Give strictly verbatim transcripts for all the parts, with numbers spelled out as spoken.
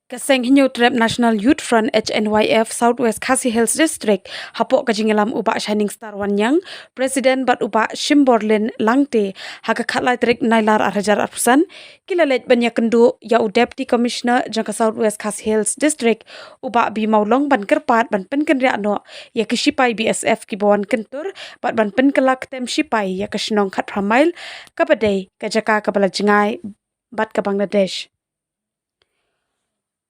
Ka seng Hynñiewtrep National Youth Front H N Y F South West Khasi Hills District, hapoh ka jingïalam u Bah Shining Star Wanniang, President, bad u Bah Shimborlin Langte, ha ka khatlai tarik Nailar arhajar arphew san, ki la leit ban ïakynduh ïa u Deputy Commissioner jong ka South West Khasi Hills District, u Bah B Mawlong, ban kyrpad ban pynkynriah noh ïa ki shipai B S F kiba wan kyntur bad ban pynkylla ktem shipai ïa ka shnong khatphra mail, kaba dei ka jaka kaba la jngai bad ka Bangladesh.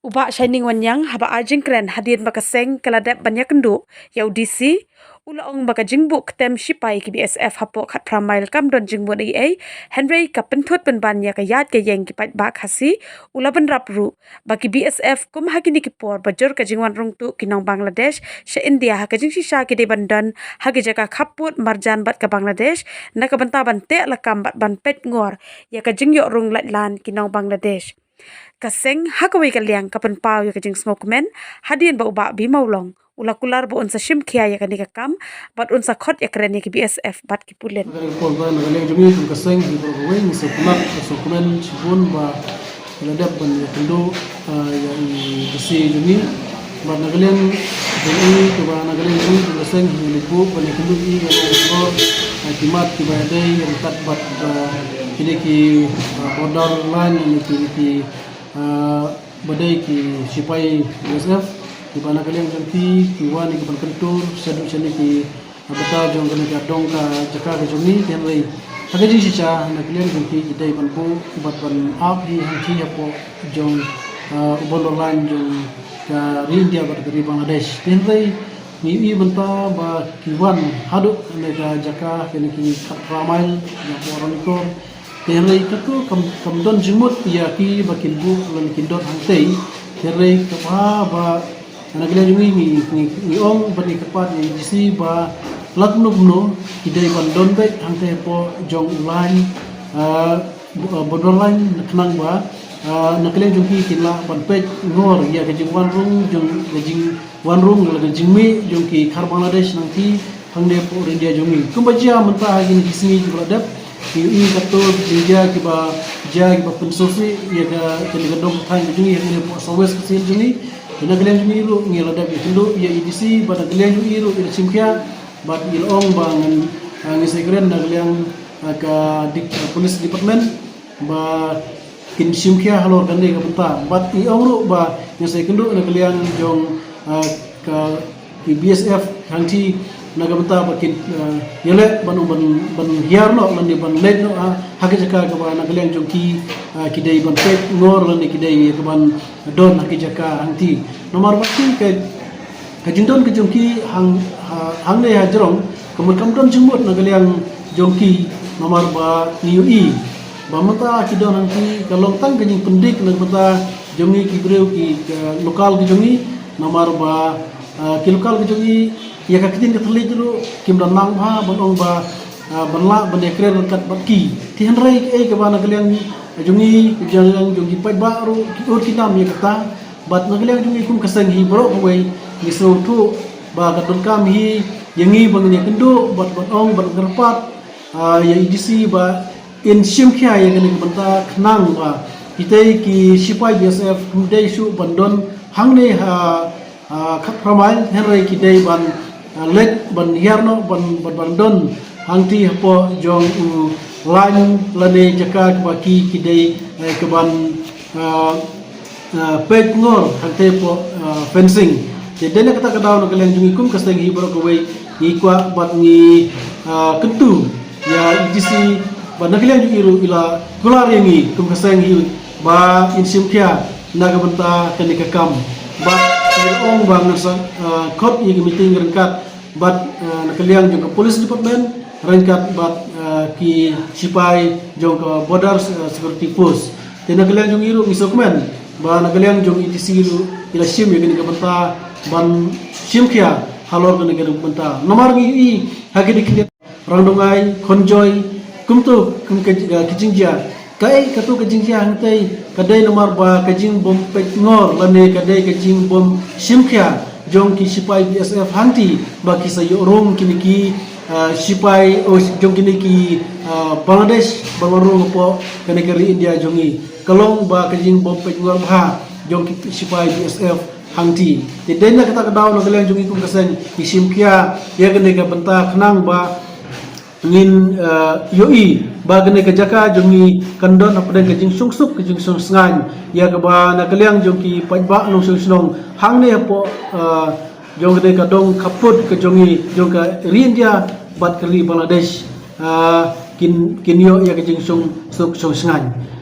U Bah Shining Wanniang, haba ai jingkren hadien ba ka seng ka la dep ban ïakynduh ïa u D C, u la ong ba ka jingbuh ktem shipai ki B S F hapoh khatphra mail kam don jingmut ei ei, hynrei ka pynthut pynban ïa ka ïaid ka ïeng ki paidbah Khasi. U la bynrap ruh ba ki B S F, kum ha kine ki por ba jur ka jingwan rung tuh ki nong Bangladesh sha India, ha ka jingshisha ki dei ban don ha ki jaka khappud marjan bad ka Bangladesh, na ka bynta ban teh lakam bad ban peit ngor ïa ka jingïoh rung laitlan ki nong Bangladesh. Ka seng, ha kawei ka liang, ka pynpaw ïa ka jingsngewkmen hadien ba u Bah B Mawlong u la kular ba un sa shim khia ïa kane ka kam bad un sa khot ïakren ïa ki B S F bad ki pulit. Ka report ba na ka liang jong ngi kum ka seng hi baroh kawei, ngi sngewkmen, sngewkmen shibun ba la dep ban ïakynduh, ah, ïa i D C jong ngi. Bad na ka liang jong ngi, kaba na ka liang jong ngi kum ka seng, ngi leit buh ban ïakynduh ïa ki, ah, ki mat kiba dei ryngkat bad, ah, kine ki, ah, border line, kine ki, kine ki, ah, ba dei ki shipai B S F kiba na ka liang jong ki, ki wan ïa ki ban kyntur shaduh shane ki, ah, bynta jong kane ka dong ka jaka ka jong ngi, hynrei ha ka jingshisha na ka liang jong ki, ki dei ban buh bad ban ap hi hangtei hapoh jong, ah, u border line jong ka ri India bad ka ri Bangladesh. Hynrei ngi ïohi mynta ba ki wan haduh kane ka jaka, kane ki khatphra mail, ïa hapoh Ranikor. Hynrei katto kam, kam don jingmut ïa ki ba kin buh lane kin don hangtei. Hynrei kaba, ba na ka liang jong ngi, ngi, ngi, ngi ong bad ngi kyrpad ïa i D C ba la kumno kumno ki dei ban don beit hangtei hapoh jong u line, ah, bu-, ah, border line, khnang ba, ah, na ka liang jong ki kin lah ban peit ngor ïa ka jingwan rung jong, ka jingwan rung lane ka jingmih jong ki khar Bangladesh nangta hangne hapoh ri India jong ngi. Kumba jia mynta ha kine ki sngi kiba la dep, ngi ïohi katto ki jingjia kiba jia, kiba pynsngewsih ïa ka, kane ka dong ka thaiñ ka jong ngi hangne hapoh South West Khasi Hills jong ngi. Te na ka liang jong ngi ruh ngi la dep ïakynduh ïa i D C bad na ka liang jong i ruh i la shim khia bad i la ong ba ngan, ah, ngin sa ïakren na ka liang, ah, ka dik-, ah, police department ba kin shim khia halor kane ka bynta. Bad i ong ruh ba ngin sa ïakynduh na ka liang jong, ah, ka, ki B S F hangtei na ka bynta ba kin, ah, ïaleh ban, ban, ban hiar noh lane ban leit noh, ah, ha ka jaka kaba na ka liang jong ki, ah, ki dei ban peit ngor lane ki dei ka ban don ha ka jaka hangtei. Namar ba ki ka, ka jingdon ka jong ki hang, ha, hangne hajrong ka mut kam don jingmut na ka liang jong ki, namar ba ngi ïohi ba mynta ki don hangtei ka long tang ka jingpyndik na ka bynta jong ngi ki briew ki, ka local ki jong ngi, namar ba, ah, ki local ki jong ngi ïa ka ktien ka thylliej ruh kim da nang bha ban ong ba, ah, ban lah ban ïakren ryngkat bad ki. Te hynrei kaei kaba na ka liang jong ngi, ka liang jong ki paidbah ruh ki ur ki nam ïa kata. Bad na ka liang jong ngi kum ka seng hi baroh kawei ngi sngewthuh ba ka donkam hi ïa ngi ba ngin ïakynduh bad ban ong, ban kyrpad, ah, ïa i D C ba in shim khia ïa kane ka bynta khnang ba kitei ki shipai B S F kim dei shuh ban don hangne ha, ah, khatphra mail, hynrei ki dei ban, ah, leit ban hiar noh ban, ban, ban don hangtei hapoh jong u line lane jaka kaba ki, ki dei, eh, ka ban, ah, ah, peit ngor hangtei hapoh, ah, fencing. Te dei na kata ka daw na ka liang jong ngi kum ka seng hi baroh kawei ngi kwah bad ngi, ah, kyntu ïa i D C bad na ka liang jong i ruh i la kular ïa ngi kum ka seng hi ba in shim khia na ka bynta kane ka kam. Bad i ong ba ngan sa, ah, khot ïa ka meeting ryngkat bad, ah, na ka liang jong ka police department ryngkat bad, ah, ki shipai jong ka border, ah, security force. Te na ka liang jong i ruh ngi sngewkmen ba na ka liang jong i D C ruh i la shim ïa kane ka bynta ban shim khia halor kane ka bynta. Namar ngi ïohi ha kine ki Rangdongai, Khonjoi, kumto kum ka, ka, ka jingjia. Kaei kato ka jingjia hangtei, ka dei namar ba ka jingbym peit ngor lane ka dei ka jingbym shim khia jong ki shipai B S F hangtei ba ki sa ïoh rung kine ki, ah, shipai, oh, jong kine ki, ah, Bangladesh ba wan rung hapoh kane ka ri India jong ngi. Ka long ba ka jingbym peit ngor bha. jong ki sipai B S F hangti. Te dei na kata ka daw na ka liang jong ngi kum ka seng ngi shim khia ïa kane ka bynta khnang ba ngin, eh, ïohi ba kane ka jaka jong ngi kan don hapdeng ka jingsuk suk ka jingsuk sngaiñ ïa kaba na ka liang jong ki paidbah nongshong shnong hangne hapoh, eh, jong kane ka dong khappud ka jong ngi jong ka ri India bad ka ri Bangladesh, eh, kin kin ïoh ïa ka jingsuk suk sngaiñ.